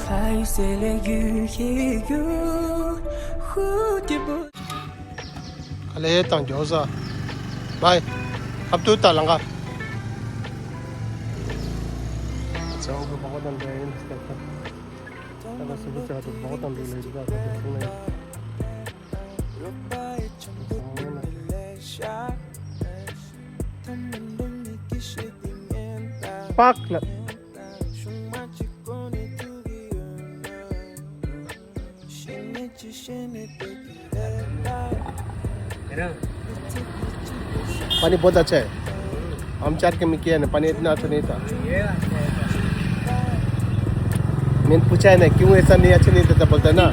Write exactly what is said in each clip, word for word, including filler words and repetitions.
ཁ་ལས་དང་མགྱོགས་ས། བའི། ཨབ་ཏུ་ད་ལང་ག་ཚང་གི་བག་དང་འདྲ་ཡིན་སྟབས། ད་ག་སུ་བུ་ཚ་དུ་བག་དང་འདྲ་ལས་ཀྱི་ད་ག་སུ་ན་ཡིན། པག་ལ། पानी बहुत अच्छा है। हम चार के में किया ना, पानी इतना अच्छा नहीं था। मैंने पूछा है ना, क्यों ऐसा नहीं, अच्छा नहीं देता बोलता है ना।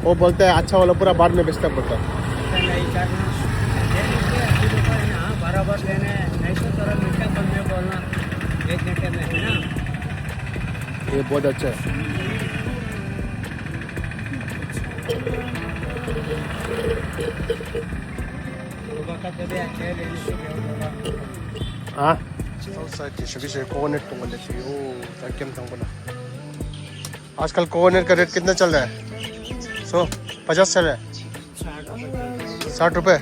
वो बोलता है, अच्छा वाला पूरा बाद में बेचता बोलता है। बराबर देने, नहीं तो थोड़ा मीठा कम में बोलना, एक घंटे में, है ना? ये बहुत अच्छा है। हाँ। आजकल कोकोनट का रेट कितना चल रहा है? सौ पचास चल रहा है। साठ रुपये।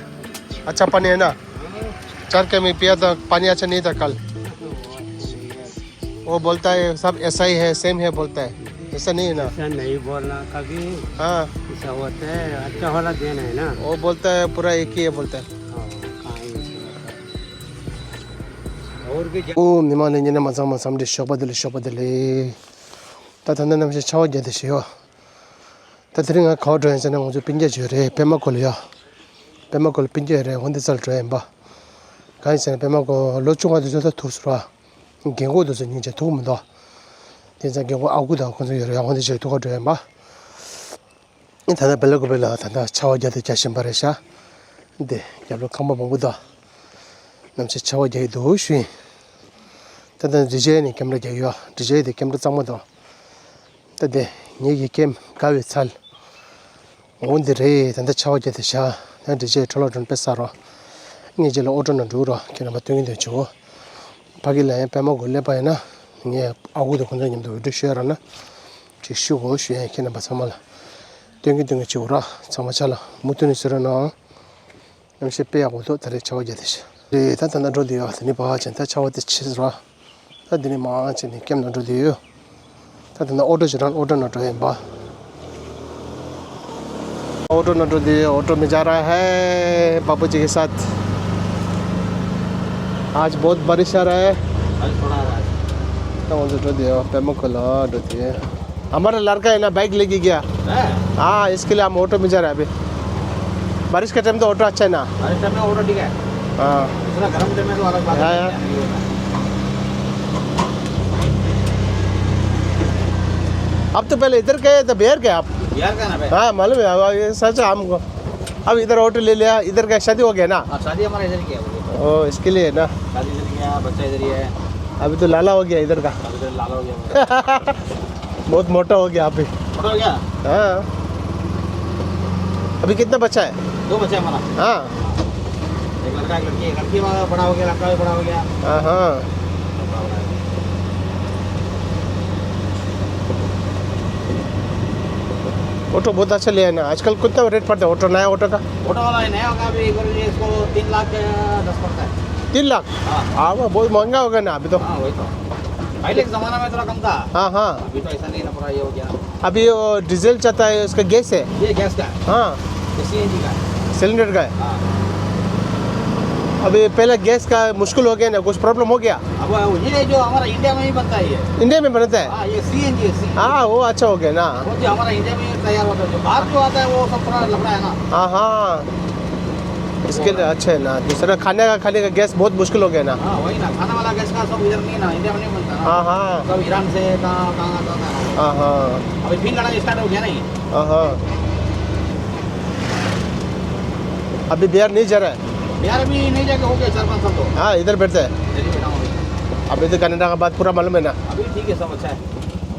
अच्छा पानी है ना? चार के में पिया था, पानी अच्छा नहीं था कल। वो बोलता है सब ऐसा ही है, सेम है बोलता है। ऐसा नहीं है ना? ऐसा नहीं बोलना कभी। हाँ। ऐसा होता है, अच्छा वाला देना है ना। वो बोलता है पूरा एक ही है बोलता है। हाँ, कहाँ ही ऐसा होता है। और भी जा- ཨོ། མི་མང་ནས་ཉིན་ནས་མ་ཚང་མ་འཚམས་འདྲི། ཞོགས་པ་བདེ་ལེགས། ཞོགས་པ་བདེ་ལེགས། ད་ད་ལྟ་ནམ་ཞིག་ཆར་པ་བརྒྱབ་བསྡད་ཤག་ཡོ། ད་དེ་རིང་ང་ག་པར་འགྲོ་ཡིན་ཟེར་ན། ང་ཚོ་སྤུན་ཀྱག་ཅིག་ཡོད་རེད། པད་མ་ཁུལ་ལ་ཡོ། པད་མ་ཁུལ་ལ་སྤུན་ཀྱག་ཡོད་རེད། འོ་འདི་རྩར་འགྲོ་ཡིན་པ། གང་ཡིན་ཟེར་ན་པད་མ་ཁུལ་ལོ་ཆུང་བ་དེ་ཚོ་ད་ཐུག་སོང་ར། རྒན་གོག་དེ་ཚོ་སྙིང་རྗེ་ཐུག་མི་འདུག་དེ་ཚོ་རྒན་གོག་ཨ་ཁུ་དང་ཁོ་ཚོ་ཡོད་རེད། འོ་འདི་ཅིག་ཐུག་ག་འགྲོ་ཡིན་པ། ད་ལྟ་བེ་ལ་ཀུ་པེ་ལ་ད་ལྟ་ཆར་པ་བརྒྱབ་དེ་རྒྱག་བཞིན་པ་རེད་ཤག་འདི་རྒྱབ་ལོགས་ཁང་པ་མང་པོ་འདུག་ནམ་ཞིག་ཆར་པ་རྒྱག་གི་འདུག་ཞུ་ཡིན། ད་ལྟ་འདི་རྗེས་ནས་ཀེམ་ར་རྒྱག་ཡོད། འདི་རྗེས་དེ་ཀེམ་ར་གཙང་མ་འདུག་ད་དེ་ངེད་ཀྱི་ཀེམ་དགའ་བའི་ཚལ། འོ་འདི་རེད། ད་ལྟ་ཆར་པ་བརྒྱབ་དེ་ཤག་ད་འདི་རྗེས་འཕྲོ་བརླག་འགྲོ་ན་དཔེ་ཟ་རོགས། ངེད་རྗེས་ལ་ཨོ་ཊོ་ནང་འགྲོ་རོགས། ཁྱེད་རྣམ་པ་སྟོན་གྱི་འདུག་ཆུ་བོ། ཕ་གི་ལ་ཡང་པད་མ་ཁུལ་སླེབས་པ་ཡིན་ན། ངས་ཨ་ཁུ་དང་ཁོང་ཚོ་མཉམ་དུ་འོས་སྒྲུབ་ཤོད་ར་ན། ཅིག་ཞུ་དགོས་ཞུ་ཡ་ཡིན། ཁྱེད་རྣམ་པ་ཚང་མ་ལ་སྟོན་གྱི་སྟོན་གྱི་བྱེད་དགོས་ར། ཚང་མ་ཆ་ལ་མུ་མཐུད་ནས་གཟིགས་རོགས་གནང་། གནམ་གཤིས་དཔེ་ཡག་པོ་འདུག་ད་རེས་ཆར་པ་བརྒྱབ་དེ་ཤག་རེད། ད་ད་ལྟ་འགྲོ་བསྡད་ཡོད། དེ་ནས་ཕར་ཕྱིན་ད་ཆར་པ་དེ་ཕྱིས་ར། ད་དེ་ནས་མར་ཕྱིན་ནས་ཀེམ་ནང་འགྲོ་བསྡད་ཡོད། ད་ད་ལྟ་ཨོ་ཊོ་ཞིག་རང་ཨོ་ཊོ་ནང་འགྲོ་ཡིན་པ། ऑटो नटो दिए, ऑटो में जा रहा है बाबू जी के साथ। आज बहुत बारिश आ रहा है। बारिश थोड़ा आ रहा है। तो ऑटो दिए, पेमो खोला, ऑटो दिए। हमारा लड़का है ना, बाइक लेके गया। है? हाँ, इसके लिए हम ऑटो में जा रहे हैं अभी। बारिश का टाइम तो ऑटो अच्छा है ना। बारिश टाइम में ऑटो ठीक है। हाँ। दूसरा गर्म टाइम में तो अलग बात है। हाँ, हाँ। अब तो पहले इधर गए तो बिहार गए आप। बिहार का ना भाई। हाँ, मालूम है, अब ये सच है हमको। अब इधर ऑटो ले लिया, इधर का शादी हो गया ना। हाँ, शादी हमारा इधर ही किया, बोलिए। ओ, इसके लिए ना। शादी इधर किया, बच्चा इधर ही है। अभी तो लाला हो गया इधर का। अभी तो लाला हो गया। बहुत मोटा हो गया अभी। मोटा हो गया? हाँ। अभी कितना बच्चा है? दो बच्चा है हमारा। हाँ। एक लड़का, एक लड़की है। लड़की हमारा बड़ा हो गया, लड़का भी बड़ा हो गया। हाँ, हाँ। ऑटो बहुत अच्छा लिया है ना। आजकल कितना रेट पड़ता है ऑटो, नया ऑटो का? ऑटो वाला है, नया होगा, अभी बोलिए इसको तीन लाख दस पड़ता है। तीन लाख? हाँ। हाँ, वो बहुत महंगा हो गया ना अभी तो। हाँ, वही तो। पहले के जमाना में थोड़ा कम था। हाँ, हाँ। अभी तो ऐसा नहीं ना, पूरा ये हो गया। अभी वो डीजल चलता है, उसका गैस है? ये गैस का है। हाँ। ये सीएनजी का है। सिलेंडर का है? हाँ। अभी पहले गैस का मुश्किल हो गया ना, कुछ प्रॉब्लम हो गया? अब ये जो हमारा इंडिया में ही बनता है ये। इंडिया में बनता है? हाँ, ये सीएनजी है, सीएनजी। हाँ, वो अच्छा हो गया ना। वो जो हमारा इंडिया में तैयार होता है, जो बाहर जो आता है, वो सब थोड़ा लफड़ा है ना। हाँ, हाँ। इसके लिए अच्छा है ना, दूसरा खाने का, खाने का गैस बहुत मुश्किल हो गया ना। हाँ, वही ना, खाने वाला गैस का सब इधर नहीं ना, इंडिया में नहीं बनता ना। हाँ, हाँ। सब ईरान से, कहाँ, कहाँ, कहाँ, कहाँ। हाँ, हाँ। अभी फिर लड़ाई स्टार्ट हो गया ना ये। हाँ, हाँ। अभी बिहार नहीं जा रहा है? बिहार अभी नहीं जाके हो गया चार पाँच साल तो। हाँ, इधर बैठता है। दिल्ली बैठा हूँ अभी। अभी तो कनाडा का बात पूरा मालूम है ना? अभी ठीक है, सब अच्छा है।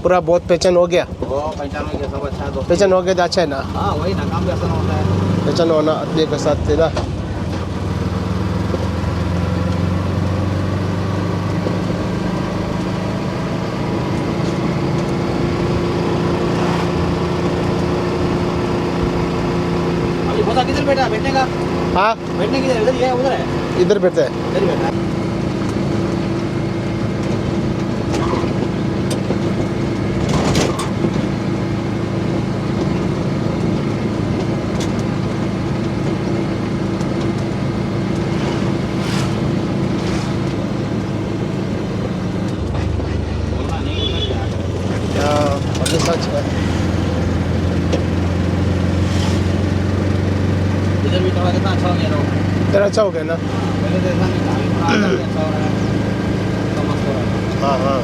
पूरा बहुत पहचान हो गया। वो पहचान हो गया, सब अच्छा है, दोस्ती। पहचान हो गया तो अच्छा है ना? हाँ, वही ना, काम भी आसान होता है। पहचान होना आदमी के साथ है ना। क्या बैठने का? हाँ। बैठने के लिए इधर ही है, उधर है? इधर बैठते हैं। इधर ही बैठना है। इधर भी थोड़ा कितना अच्छा हो गया ना? इधर अच्छा हो गया ना? पहले तो ऐसा नहीं था, अभी थोड़ा अच्छा हो रहा है। तो मस्त हो रहा है। हाँ, हाँ।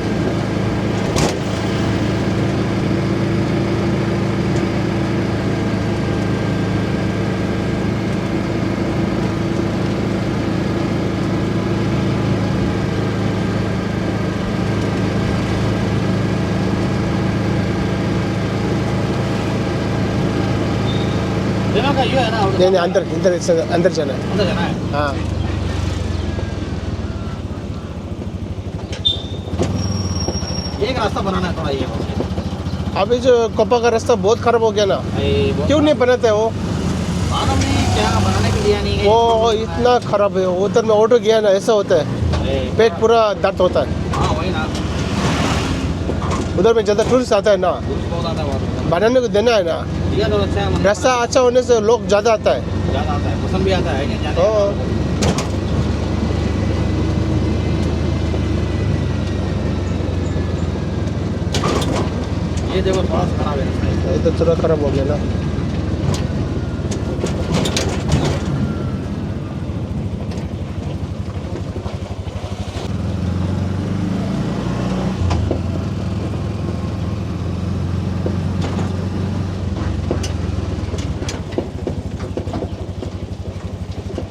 नहीं, नहीं, अंदर, अंदर, अंदर जाना है। अंदर जाना है? हाँ। एक रास्ता बनाना है थोड़ा ये। अभी जो कोपा का रास्ता बहुत खराब हो गया ना। अरे, बहुत क्यों नहीं बनाते वो? मालूम नहीं क्या बनाने के लिए नहीं गए। वो इतना खराब है, उधर में ऑटो गया ना, ऐसा होता है। अरे, पेट पूरा दर्द होता है। हाँ, वही ना। उधर में ज़्यादा टूरिस्ट आता है ना। टूरिस्ट बहुत आता है वहाँ पे। बनाने को देना है ना। ये तो अच्छा है, मतलब। रास्ता अच्छा होने से लोग ज़्यादा आता है। ज़्यादा आता है, पसंद भी आता है, क्या जाने। हाँ। ये देखो, थोड़ा सा खराब है रास्ता। ये तो थोड़ा खराब हो गया ना।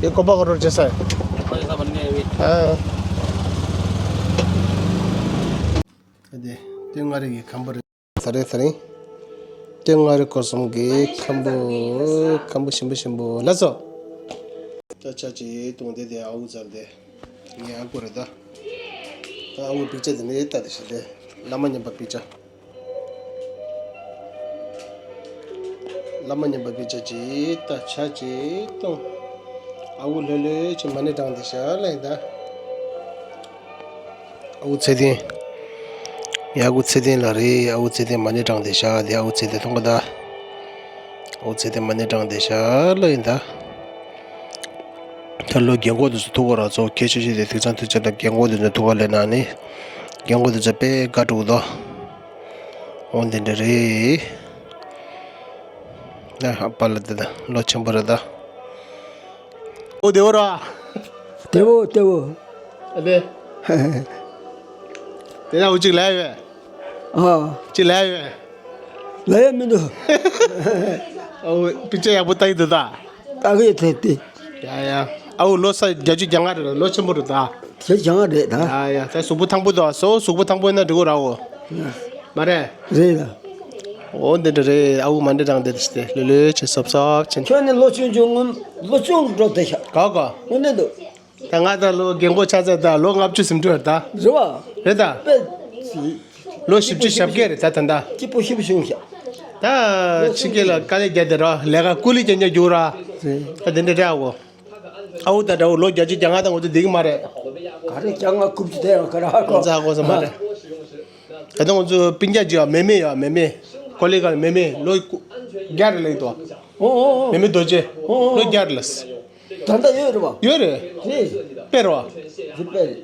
ये कोपा का रोड जैसा है। कोपा जैसा बन गया ये भी। हाँ। अरे, तेंगारे की खंबर। ས་རེད་ས་རེད། དེ་ང་རེ་སྐོར་གསུམ་གྱི་ཁམ་བུ་ཁམ་བུ་ཞིམ་པོ་ཞིམ་པོ་ལ་སོ། ད་ཆ་ཅི་གཏོང་དེ་དེ་ཨའུ་ཙར་དེ། ངས་ཨ་ཁུ་རེད་ད། ད་ཨའུ་པིག་ཅ་དེ་ནས་ལྟ་དེ་ཤི་དེ། བླ་མ་མཉམ་པ་པིག་ཅ། བླ་མ་མཉམ་པ་པིག་ཅ་ཅི་ད་ཆ་ཅི་གཏོང་། ཨའུ་ལྷོད་ལྷོད་ཅི་མ་ཎི་བགྲང་དེ་ཤ་ལ་ཡིན་ད། ཨའུ་ཚེ་བརྟན། ཡ་ཨའུ་ཚེ་བརྟན་ལགས་རེད། ཨའུ་ཚེ་བརྟན་མ་ཎི་བགྲང་བསྡད་ཤག་དེ་ཨའུ་ཚེ་བརྟན་མཐོང་གི་ད། ཨའུ་ཚེ་བརྟན་མ་ཎི་བགྲང་བསྡད་ཤག་ལ་ཡིན་ད། ད་ལོ་རྒན་གོག་དེ་ཚོ་ཐུག་གོ་ར་ཚོ་ཁྱེད་ཆོས་ཆོས་དེ་དུས་ཚང་དུས་ཚང་ད་རྒན་གོག་དེ་ཚོ་ཐུག་ག་ལས་ན་ནི། རྒན་གོག་དེ་ཚོ་དཔེ་དགའ་འགྲོ་གི་འདུག་འོ་འདི་འདྲ་རེད། ད་ཧ་པ་ལ་དེ་ད་ལོ་ཆེན་པོ་རེད་ད། ཨོ་བདེ་བོ་ར། བདེ་བོ་བདེ་བོ། ཨ་དེ། དེ་ན་འུ་ཅིག་ལས་ཡོད། ཨ། ཅིག་ལས་ཡོད། ལས་ཡོད་མི་འདུག་ཨོ་པིག་ཅར་ཡག་པོ་ལྟ་ཡི་འདུག་ད། ལྟ་གི་ཡོད་དེ་དེ། ཡ་ཡ། ཨོ་ལོ་ས་བརྒྱད་ཅུ་གྱ་ལྔ་རེད། ལོ་ཆེན་པོ་རེད་ད། བརྒྱད་ཅུ་གྱ་ལྔ་རེད་ད། ཡ་ཡ། ད་གཟུགས་པོ་ཐང་པོ་འདུག་སོ་གཟུགས་པོ་ཐང་པོ་ཡིན་ན་འགྲིག་གོ་ར་འོ། མ་རེད། རེད་ལ། འོ་འདི་འདྲ་རེད། ཨ་ཁུ་མ་འདྲ་དྲང་དེ་རེད་ལོ་ལོས་ཆེ་སོབ་སོབ་ཆེ། ཁྱོད་ནི་ལོ་ཆུང་ཆུང་སྔོན་ལོ་ཆུང་འགྲོ་བསྡད་ཤག་ག་ག་དངོས་གནས་འདུག་ད་ང་ད་ལོ་རྒན་གོག་ཆགས་ཚར་ད་ལོ་ལྔ་བཅུ་ཟིན་འགྲོ་ད། རེད་བ། རེད་ད། དཔེ། ལོ་བཞི་བཅུ་ཞེ་བརྒྱད་རེད་ད་ད་ད། སྐྱིད་པོ་ཞེ་པོ་བྱུང་ཤག་ད་ཕྱི་རྒྱལ་ལ་དཀའ་ལས་རྒྱག་བསྡད་ར་ལས་ཀ་ཀུ་ལི་ཅན་ཅན་རྒྱུག་ར། རེད། ད་དེ་འདྲ་འདྲ་འོ། ཨ་ཁུ་ད་འདྲ་བོ་ལོ་བརྒྱད་ཅུ་གྱ་ལྔ་དང་འོ་དེ་འགྲིག་གི་མ་རེད། ག་རེ་གྱ་ལྔ་དགུ་བཅུ་དེ་ཡང་ག་རེ་ཧ་གོ། ང་ཚ་གོ་ས་མ་རེད། ད་དུང་ང་ཚོ་སྤུན་ཀྱག་ཅིག་ཡ་མེ་མེ་ཡ་མེ་མེ། ཀོ་ལི་ག་མེ་མེ་ལོ་བརྒྱ་རེ་ལེགས་དོ། ཨོ་ཨོ་ཨོ། མེ་མེ་རྡོ་རྗེ། ཨོ་ཨོ། ལོ་བརྒྱ་རེ་ལས། ད་ལྟ་ཡོད་རེད་བ། ཡོད་རེད། རེད། དཔེ་རེད་བ། རེད་དཔེ་རེད།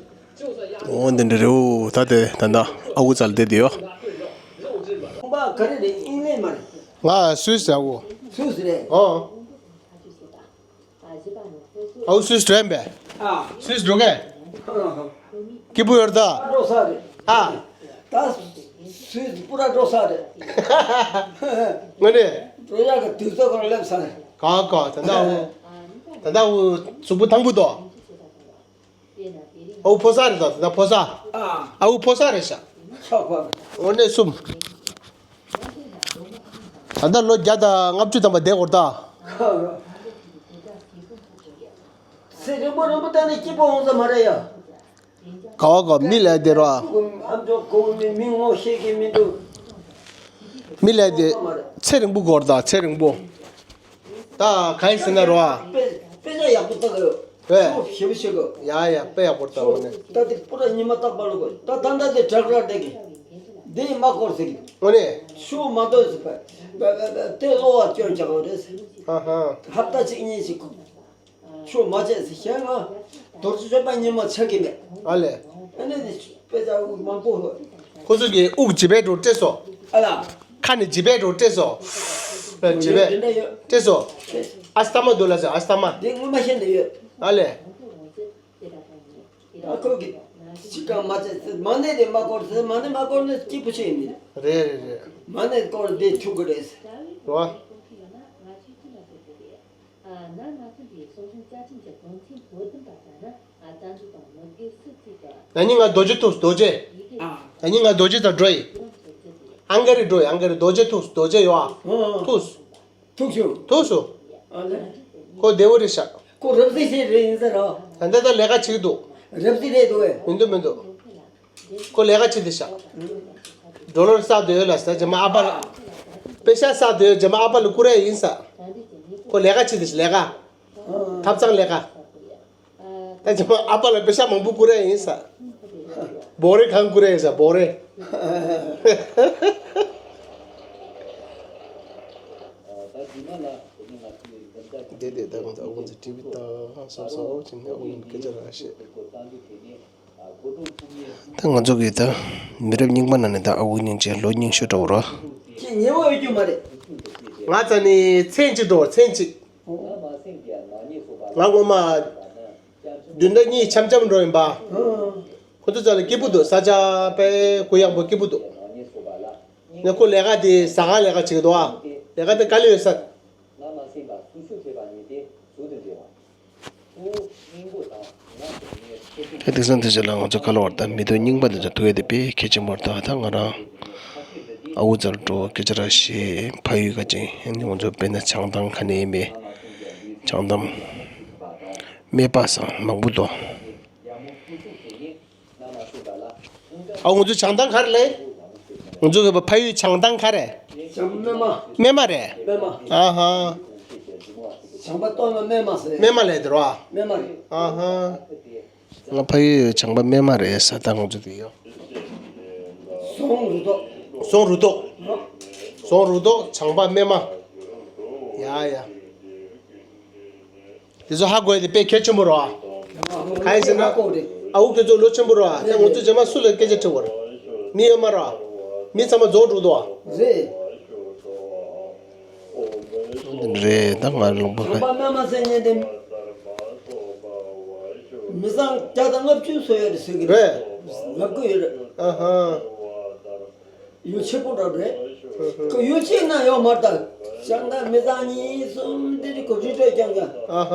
འོ་འདི་འདྲ་རེད་འོ། ད་དེ་ད་ད་ཨ་ཁུ་ཙལ་དེ་དེ་ཡོ། ཁོང་པ་ག་རེ་རེད། ཨིན་ལན་མ་རེད། ང་སུད་སི་ཨ་ཁུ། སུད་སི་རེད། ཨོ། ཨའུ་སུད་སི་འགྲོ་ཡིན་པས། ཨ། སུད་སི་འགྲོ་གས། སྐྱིད་པོ་ཡོད་ད། འགྲོ་ས་རེད། ཨ། ད་སུད་སི་པུ་ར་འགྲོ་ས་རེད། དངོས་གནས། འགྲོ་ཡག་གི་དུས་ཚོད་གང་སླེབས་ས་རེད། གང་གང་ད་ལྟ་འུ། ད་ལྟ་འུ་གཟུགས་པོ་ཐང་པོ་དོ། ཨའུ་ཕོ་གསར་རེད་ད་ད་ལྟ་ཕོ་གསར། ཨ། ཨའུ་ཕོ་གསར་རེད་ཤག་ཆོག་གོ། དངོས་གནས་གསུམ། ད་ལྟ་ལོ་བརྒྱ་དང་ལྔ་བཅུ་ཐམ་པ་བསྡད་ཡོད་ད། ཚེ་རིང་པོ་རིང་པོ་བསྡད་ན་སྐྱིད་པོ་འོང་ས་མ་རེད་ཡ། ག་བ་ག་མི་ལས་དེ་ར། ཨ་མཆོག་གོ་མི་མི་ངོ་ཤེས་ཀྱི་མི་འདུག་མི་ལས་དེ་ཚེ་རིང་པོ་དགོས་ད་ཚེ་རིང་པོ། ད་གང་ཡིན་ཟེར་ན་རོ། དཔེ་དཔེ་ཆ་ཡག་པོ་ལྟ་གི་ཡོད། དཔེ། ཤོག་ཞེ་པོ་ཞེ་གི། ཡ་ཡ་དཔེ་ཡག་པོ་ལྟ་འོ་ནི། ད་དེ་པུ་ར་ཉི་མ་རྟག་པར་ལོ་གི། ད་ད་ད་དེ་དྲག་དྲག་བསྡད་གི། འདི་ཡིན་མ་སྐོར་ཟེར་གི། འོ་ནི། ཤོག་མ་ལྟོས་ཟེར་པ། དེ་གློ་བ་སྐྱོན་ཆགས་པ་རེད། ཧ་ཧ། ཧབ་ཏ་གཅིག་གཉིས་ཤིག་ཤོག་མ་བྱས་ཟེར་བཤད་ང་། རྡོ་རྗེ་གཅོད་པ་ཉི་མ་ཆགས་གི་མེད། ཨ་ལས། ཨ་ནི་དཔེ་ཆ་དབུགས་མང་པོ། ཁོ་ཚོ་གི་དབུགས་ཇི་བས་འགྲོ་སྤྲད་སོ། ཨ་ལ། ཁ་ནས་ཇི་བས་འགྲོ་སྤྲད་སོ། ཇི་བས་འདི་འདྲ་ཡོད། སྤྲད་སོ། ཨ་སྟ་མ་འདུག་ལ་ཟེར་ཨ་སྟ་མ། འདི་སྔོན་མ་བཤད་འདི་ཡོད། ཨ་ལས། ད་ཁོ་གི་ཅི་གང་མ་བྱས་ཟེར་མ་ནས་དེ་མ་སྐོར་ཟེར་མ་ནས་མ་སྐོར་ནས་སྐྱིད་པོ་ཆེ་ཡིན་ནི། རེད་རེད་རེད། མ་ནས་སྐོར་འདི་ཐུག་གི་རེད་ཟེར། རོ། ཨ། ན་ང་ཚོ་འདིའི་སོག་ཞུང་བཅའ་ཁྲིམས་ཀྱི་དོན་ཚན་བོད་དོན་པ་དང་ན་ཨ་རྩ་འཛུགས་དང་མི་དགེ་སུ་གཅིག་གི་ན་ནིང་ང་རྡོ་རྗེ་ཐུགས་རྡོ་རྗེ། ཨ། ན་ནིང་ང་རྡོ་རྗེ་དང་འགྲོ་ཡི། ཨང་ག་རི་འགྲོ་ཡི་ཨང་ག་རི་རྡོ་རྗེ་ཐུགས་རྡོ་རྗེ་ཡོ་ཨ། ཨ། ཐུགས། ཐུགས་ཞུ། ཐུགས་སུ། ཨ་ལེ། ཁོ་བདེ་བོ་རེད་ཤག་ཁོ་རབ་སྲིད་ཞིག་རེད་ཡིན་ས་ར། ད་ལྟ་ད་ལས་ཀ་བྱེད་ཀྱི་འདུག་རབ་སྲིད་རེད་འདུག་ཨེ། མི་འདུག་མི་འདུག་ཁོ་ལས་ཀ་བྱེད་དེ་ཤག་ཌོ་ལར་བསགས་སྡོད་ཡོད་ལ་ས་རྗེས་མ་ཨ་ཕ་ལ། པེ་ཤ་བསགས་སྡོད་ཡོད་རྗེས་མ་ཨ་ཕ་ལ་བསྐུར་ཡ་ཡིན་ས། ཁོ་ལས་ཀ་བྱེད་དེ་ཤག་ལས་ཀ་ཐབ་ཚང་ལས་ཀ་ད་རྗེས་མ་ཨ་ཕ་ལ་པེ་ཤ་མང་པོ་བསྐུར་ཡ་ཡིན་ས། བོ་རེ་གང་བསྐུར་ཡ་ཡིན་ས་བོ་རེ། དེ་དེ་ད་ང་ཚོ་ཨ་ཁུ་ཚོ་ཊི་བི་ལྟ་སོང་སོང་ཅིག་ནས་ཨ་ཁུ་ནས་སྐད་ཆ་ར་བཤད། ད་ང་ཚོ་གི་ད་མི་རབས་རྙིང་པ་ནང་ནས་ད་ཨ་ཁུ་སྙིང་རྗེ་ལོ་རྙིང་ཤོས་འདྲ་བོ་ར། ཁྱེད་ཉེ་བོ་ཡོད་རྒྱུ་མ་རེད། ང་ཚ་ནི་མཚན་གཅིག་འགྲོ་མཚན་གཅིག་ང་ངོ་མ་བདུན་ཟླ་གཉིས་འཆམ་འཆམ་འགྲོ་ཡིན་པ། ཁོ་ཚོ་ཚ་ལ་སྐྱིད་པོ་འདུག་ས་ཆ་དཔེ་གུ་ཡངས་པོ་སྐྱིད་པོ་འདུག་ངས་ཁོ་ལས་ཀ་དེ་ཟ་ཁང་ལས་ཀ་བྱེད་ཀྱི་འདུག་ཨ། ལས་ཀ་དེ་དཀའ་ལས་ཡོད་ས། ཨེ་དེང་སང་དེ་ཚོ་ལ་ང་ཚོ་ག་ལ་བར་ད་མི་ཐོག་རྙིང་པ་དེ་ཚོ་ཐུག་ཡས་དེ་དཔེ་གལ་ཆེན་པོ་རེད། ད་ང་རང་ཨ་ཁུ་ཚ་ལ་འགྲོ་སྐད་ཆ་ར་བཤད་ཕ་ཡུལ་ག་ཅིག་ཨ་ནི་ང་ཚོ་དཔེར་ན་བྱང་ཐང་ག་ནས་ཡིན་པའི་བྱང་ཐང་སྨད་པ་སང་མང་པོ་འདུག་ཨ་ང་ཚོ་བྱང་ཐང་ག་རེ་ལས། ང་ཚོ་གི་ཕ་ཡུལ་བྱང་ཐང་ག་རེ། བྱང་སྨད་མ། སྨད་མ་རེད། སྨད་མ། ཨ་ཧ། བྱང་པ་སྟོད་མ་སྨད་མ་ཟེར། སྨད་མ་ལས་དེ་རོ། སྨད་མ་རེད། ཨ་ཧ། ང་ཕ་ཡུལ་བྱང་པ་སྨད་མ་རེད་ས་ད་ང་ཚོ་དེ་ཡོ། ཟོང་རུ་ཐོག་ཟོང་རུ་ཐོག་ཟོང་རུ་ཐོག་བྱང་པ་སྨད་མ། ཡ་ཡ། དེ་ཚོ་ཧ་གོ་ཡ་དེ་དཔེ་གལ་ཆེན་པོ་རེད་བ། གང་ཡིན་ཟེར་ན། ཨ་ཁུ་ཁྱོད་ཚོ་ལོ་ཆེན་པོ་རེད་བ། ད་ང་ཚོ་རྗེས་མ་སུ་ལ་སྐད་ཆ་དྲི་བ་རེད། མི་ཡོད་མ་རེད་བ། མི་ཚང་མ་རྫོགས་འགྲོ་འདུག་བ། རེད། རེད་ད་ང་ལུང་པ་ཁ། ཁང་པ་སྨད་མ་ཟེར་མཁན་དེ། མི་ཚང་བརྒྱ་དང་ལྔ་བཅུ་སོ་ཡོད་རེད་ཟེར་གི་རེད། རེད། ལབ་གི་ཡོད་རེད། ཨ་ཧ། ཡུལ་ཆེ་པོ་འདྲ་རེད། ཁོ་ཡུལ་ཆེ་ན་ཡོད་མ་རེད་ད། བྱང་ཐང་མི་ཚང་གཉིས་གསུམ་དེ་རིགས་ཁོ་རི་ཁྲོད་རྐྱང་རྐྱང་། ཨ་ཧ།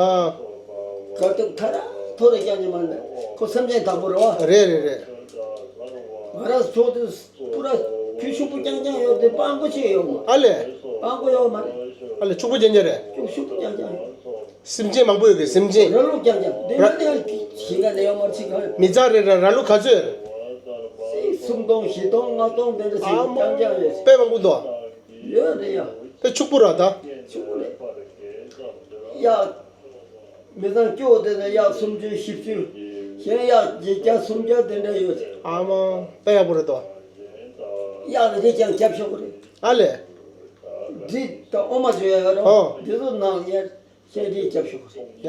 ག་དུས་ཐ་ར་ཐོ་རེ་རྐྱང་རྐྱང་མ་རེད། ཁོ་སེམས་ཅན་དག་པོ་རེད་བ། རེད་རེད་རེད། ང་རང་ཚོ་དུས་པུ་ར་ཁྱུ་ཕྱུག་པོ་རྐྱང་རྐྱང་ཡོད་དེ་སྤང་པོ་ཆེ་ཡོད་མ། ཨ་ལས། སྤང་པོ་ཡོད་མ་རེད། ཨ་ལས་ཕྱུག་པོ་རྐྱང་རྐྱང་རེད། ཁྱུ་ཕྱུག་པོ་རྐྱང་རྐྱང་ཡོད། སེམས་ཅན་མང་པོ་ཡོད་གི་སེམས་ཅན། ར་ལུག་རྐྱང་རྐྱང་། འདི་ར་ནི་ཞིང་ཁ་ནས་ཡོང་མར་ཅིག་གང་། མི་ཚང་རེ་ར་ར་ལུག་ག་ཚོད་ཡོད། སུམ་སྟོང་བཞི་སྟོང་ལྔ་སྟོང་དེ་འདྲ་ཞིག་རྐྱང་རྐྱང་ཡོད། དཔེ་མང་པོ་འདུག་ཡོད་རེད་ཡ། དཔེ་ཕྱུག་པོ་ར་ད། ཕྱུག་པོ་རེད། ཡ། མི་ཚང་སྐྱོ་དེ་ནས་ཡ་སུམ་ཅུ་བཞི་བཅུ། གཞན་ཡ་བརྒྱད་བརྒྱ་སུམ་བརྒྱ་དེ་འདྲ་ཡོད། ཨ་མ་དཔེ་ཡག་པོ་རེད་དོ། ཡ་ནི་རེ་རྐྱང་རྒྱབ་ཤོག་རེད། ཨ་ལས། འདི་ད་ཨོ་མ་བཟོ་ཡ་རོ། ཨོ། འདི་ཚོ་ནང་ཡ། ཤེས་རིག་རྒྱབ་ཤོག་ཡ་ཡ།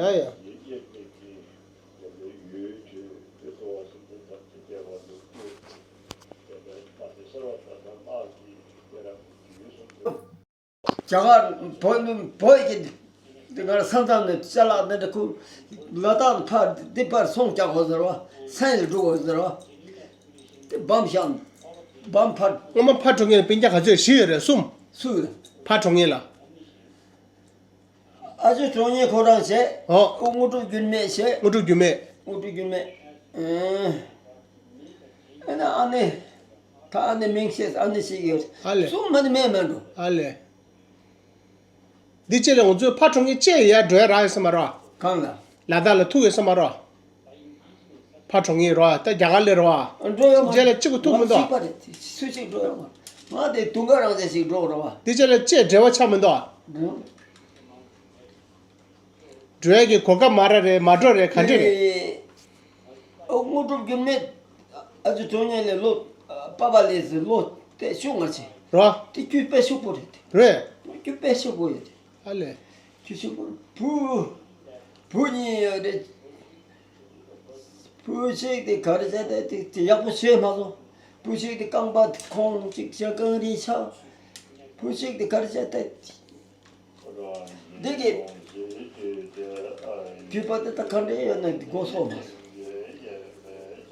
རྒྱ་གར་བོད་ནི་བོད་ཀྱི་འདི་གར་ས་མཚམས་ནས་ཅ་ལག་འདི་འདྲ་ཁུ་ལ་དྭགས་ཕར་འདི་ཕར་ཚོང་རྒྱག་དགོས་ཟེར་བ། སེམས་ལ་འགྲོ་དགོས་ཟེར་བ། དེ་བམ་བཞག་བམ་ཕར། སྔོན་མ་ཕར་འགྲོ་མཁན་ལ་སྤུན་ཀྱག་ག་ཚོད་བཞི་ཡོད་རེད་གསུམ། སུ་ཡོད། ཕར་འགྲོ་མཁན་ལ། ཨ་ཅོ་གྲོང་ཉེ་ཁོ་རང་བྱས། ཨོ། ཨུ་དངོས་གྲུབ་འགྱུར་མེད་བྱས། དངོས་གྲུབ་འགྱུར་མེད། དངོས་གྲུབ་འགྱུར་མེད། ཨེ། ཨ་ནི་ཨ་ནེ། ད་ཨ་ནེ་མིང་ཤེས་ཨ་ནེ་ཞིག་ཡོད། ཨ་ལེ། གསུམ་མ་ནི་མེད་མེད་འགྲོ། ཨ་ལེ། འདི་ཅེ་ལེ་ང་ཚོའི་ཕ་གྲོང་ཉེ་ཅེ་ཡ་འགྲོ་ཡ་རག་ཡོད་ས་མ་རོ། གང་ལ། ལ་དྭགས་ལ་ཐུག་ཡོད་ས་མ་རོ། ཕ་གྲོང་ངེས་རོ། ད་རྒྱ་གར་ལས་རོ། འགྲོ་ཡོང་མ། རྗེས་ལ་གཅིག་པུ་ཐུག་མི་འདུག་ང་གཅིག་པ་རེད། སུ་གཅིག་འགྲོ་ཡོང་མ། ང་དེ་དུང་དཀར་རང་བཙན་ཞིག་འགྲོ་རོ་བ། དེ་རྗེས་ལ་ཅེས་འབྲེལ་བ་ཆགས་མི་འདུག་འགྲོ་ཡ་གི་གོ་སྐབས་མ་རག་རེད། མ་འགྲོ་རེད། ག་འདྲ་རེད། ཨེ། ཨོ་དངོས་གྲུབ་འགྱུར་མེད། ཨ་ཅོ་ཚོང་ཉན་ལས་ལོ། པ་པ་ལས་ཟེར་ལོ། དེ་ཤུགས་ང་ཆེ། རོ། དེ་ཁྱོད་དཔེ་ཤུགས་པོ་རེད། རེད། ཁྱོད་དཔེ་ཤུགས་པོ་ཡོད་དེ། ཨ་ལས། ཁྱོད་ཤུགས་པོ། བུ། བུ་གཉིས་ཡོད་རེད། བུ་གཅིག་དེ་ག་རེ་བྱས་ཏེ་དེ་དེ་ཡག་པོ་བྱས་མ་སོང་། བུ་གཅིག་དེ་རྐང་པ་དེ་ཁོང་གཅིག་བྱས་རྐང་རིས་ཆག་བུ་གཅིག་དེ་ག་རེ་བྱས་ཏེ། འདི་གི་རྒྱུད་པ་དེ་ད་ག་འདྲ་ཡོད་ན་འདི་གོ་སོང་མ།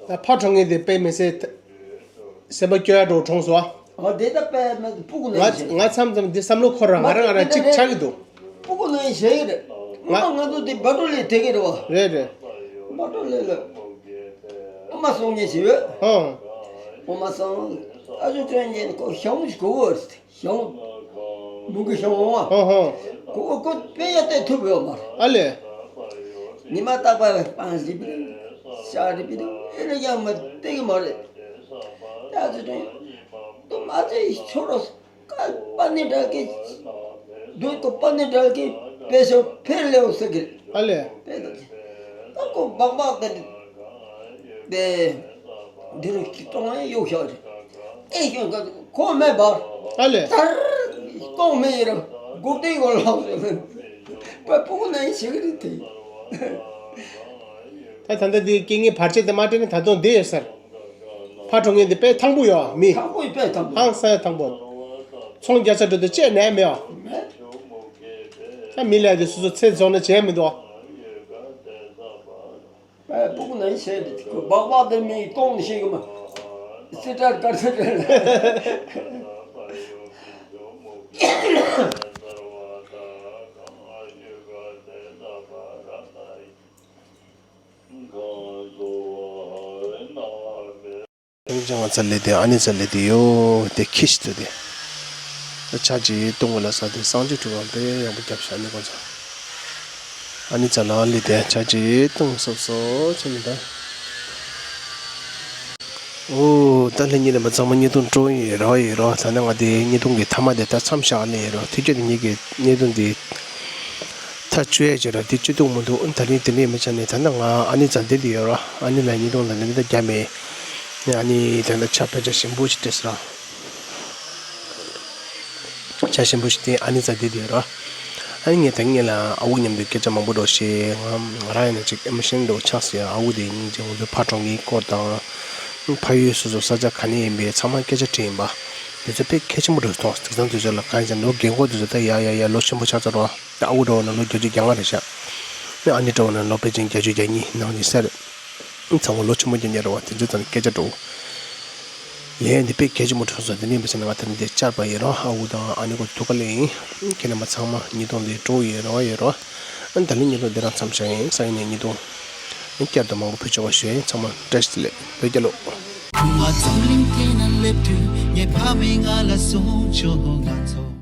ད་ཕ་གྲོངས་ངེས་དེ་དཔེ་མི་སྲིད། སེམས་པ་སྐྱོ་ཡ་འགྲོ་གྲོངས་སོང་། ཨ་དེ་ད་དཔེ་མི་སྤུ་གུ་ནང་ང་བཞིན། ང་མཚམས་མཚམས་འདི་བསམ་བློ་འཁོར་ར། ང་རང་ང་རང་གཅིག་ཆགས་ཀྱི་འདུག་སྤུ་གུ་ནང་བཞིན་བྱེད་ཀྱི་རེད། ང་ང་ང་ཚོ་འདི་བ་ཏྲོ་ལས་དེ་གི་རེད་བ། རེད་རེད། བ་ཏྲོ་ལས་ལ། ཨ་མ་སོང་ངེས་བྱེད་ཡོད། ཧང་། ཨ་མ་སོང་། ཨ་ཅོ་ཁྱོད་ཉིན་གོ་ཞང་ཞིག་གོ་བར། ཞང་། མུ་གེ་ཞང་བ། ཧོ་ཧོ། ཁོ་ཁོ་དཔེ་ཡ་བལྟས་ཐུབ་ཡོད་མ་རེད། ཨ་ལས། ཉི་མ་རྟག་པར་སྤང་ཞིག་པི་ཤ་རི་པི་ཨེ་རེ་ཡང་མ་བལྟས་གི་མ་རེད། ད་ཚོད་དུ་དུ་མ་ཚད་ཆོ་རོ་ཀ་པ་ནི་འདྲ་གི། དུ་ཀོ་པ་ནི་འདྲ་གི་དཔེ་ཤོ་ཕེར་ལེའུ་ཟེར་གི། ཨ་ལས། དཔེ་དང་གི། ད་ཁོ་སྦག་སྦག་དེ་དེ། འདི་རུ་གཏོང་ཡ་གཡུག་བཞག་རེད། ཨེ་ཤོད་ག་ཁོ་མེད་པར། ཨ་ལས། ལྟར་ལྐོག་མེད་ཡིན་རུང་སྒུག་སྡོད་ཡོད་ལགས་སོ། པ་སྤུ་གུ་ནང་ཞིག་རེད་དེ། ད་ད་ལྟ་འདི་རྐྱེན་ངན་བར་ཆད་དེ་མ་སྤྲད་ན་ད་དུང་བསྡད་ཡོད་ས་རེད། ཕ་གྲོངས་མཁན་དེ་དཔེ་ཐང་པོ་ཡོད་མི། ཐང་པོ་ཡིན་དཔེ་ཐང་པོ། ཧང་སང་ཡ་ཐང་པོ། ཚོང་རྒྱག་ས་འགྲོ་དུས་བཅད་ནས་མེད་ཨ། ད་མི་ལས་དེ་སོ་སོ་ཚེ་རྫོགས་ན་བྱས་མི་འདུག་ཨ། ཨ་སྤུ་གུ་ནང་བྱས་ཏེ་སྦག་སྦག་དེ་མི་གཏོང་ནི་ཤེས་གི་མ། སི་ཏྲ་དཀར་སི་ཏྲ། ང་ཚ་ལེ་དེ་ཨ་ནི་ཚ་ལེ་དེ་ཡོ་དེ་ཁྱི་ཞིག་ཏུ་དེ། ཆ་ཅི་གཏོང་གི་ལ་ས་དེ་གསང་སྤྱོད་གྲུབ་པ་དཔེ་ཡག་པོ་རྒྱབ་ཤག་ནི་ཁོ་ཚོ། ཨ་ནི་ཚ་ལ་ལི་དེ་ཆ་ཅི་གཏོང་སོབ་སོ་ཆེ་མི་འདུག་ཨོ་ད་ལྷན་རྒྱས་རྣམ་པ་ཚང་མ་བརྙན་ཐུང་སྤྲོ་ཡི་རོ་ཡི་རོ། ད་ནི་ང་དེ་བརྙན་ཐུང་གི་མཐའ་མ་དེ་ད་མཚམས་བཞག་ནི་ཡི་རོ། དེ་སྐྱོད་དེ་ངེད་ཀྱི་བརྙན་ཐུང་དེ་ཐག་གཅོད་ཡ་བྱེད་ར་དེ་སྤྱོད་ཐུབ་མི་འདུག་ད་རིང་དེ་འདྲས་མི་ཆགས་ནས་ད་ནི་ང་ཨ་ནི་ཚ་འདི་འདི་ཡོད་རོ། ཨ་ནི་ལ་བརྙན་ཐུང་ལ་ནི་ད་རྒྱ་མེད། ཨ་ནི་ད་ནི་ཆ་དཔེ་ཆ་ཞིམ་པོ་ཞིག་སྤྲད་སོང་ར། ཆ་ཞིམ་པོ་ཞིག་སྟེ་ཨ་ནི་ཚ་འདི་དེ་ར། ཨ་ནི་ངས་ད་ངེད་ལ་ཨ་ཁུ་མཉམ་དུ་སྐད་ཆ་མང་པོ་འགྲོ་ཤེས། ང་ང་རང་ཡིན་ན་ཅིག་ཨེམ་ཤེན་འགྲོ་ཆགས་སོང་ཡ། ཨ་ཁུ་དེ་སྙིང་རྗེ། ང་ཚོའི་ཕ་གྲོངས་ཀྱི་སྐོར་དང་། ཕ་ཡུལ་སོ་སོ་ས་ཆ་ག་ནས་ཡིན་པའི་ཚང་མ་སྐད་ཆ་དྲིས་ཡིན་པ། དེ་ཚོ་དཔེ་གལ་ཆེན་པོ་འགྲོ་སོང་། དེང་སང་དུས་ཚོད་ལ་གང་ཡིན་ཟེར་ན་ལོ་རྒན་གོག་དེ་ཚོ་ད་ཡ་ཡ་ཡ་ལོ་ཆེན་པོ་ཆགས་ཚར་རོ། ད་ཨ་ཁུ་འགྲོ་བ་ན་ལོ་བརྒྱད་ཅུ་གྱ་ལྔ་རེད་ཤག་ཨ་ནི་འགྲོ་བ་ན་ལོ་དཔེ་ཅན་བརྒྱད་ཅུ་གྱ་གཉིས་ནང་ནས་ཟེར། ཚང་མ་ལོ་ཆེན་མོ་རྒྱག་མཁན་རེད་བ། དེ་ཚོའི་ཐོག་ནས་སྐད་ཆ་འགྲོ། ལན་འདི་དཔེ་གལ་ཆེན་པོ་འགྲོ་སོང་། དེ་ནས་མི་ཚེ་ནང་ང་ད་ནི་འདི་བཅར་བ་ཡིན་རོགས། ཨ་ཁུ་དང་ཨ་ནེ་ཁོ་ཐུག་ག་ལེ་ཡིན། ཁྱེད་རྣམ་པ་ཚང་མ་བརྙན་ཐུང་འདི་སྤྲོ་ཡོད་རོགས་ཡོད་རོགས། ཨ་ནི་ད་ལན་བརྙན་ཐུང་འདི་རང་མཚམས་བཞག་ཡིན། སང་ཉིན་ནས་བརྙན་ཐུང་བསྐྱར་དུ་མང་པོ་ཕུལ་ཆོག་པ་ཞུ་ཡིན། ཚང་མ་བཀྲ་ཤིས་བདེ་ལེགས། བོད་རྒྱལ་ལོ། ཁུ་མ་འཛམ་གླིང་སྟེང་ན་སླེབས་དུས་ངའི་ཕ་མས་ང་ལ་གསུངས་བྱུང་། ང་ཚོ།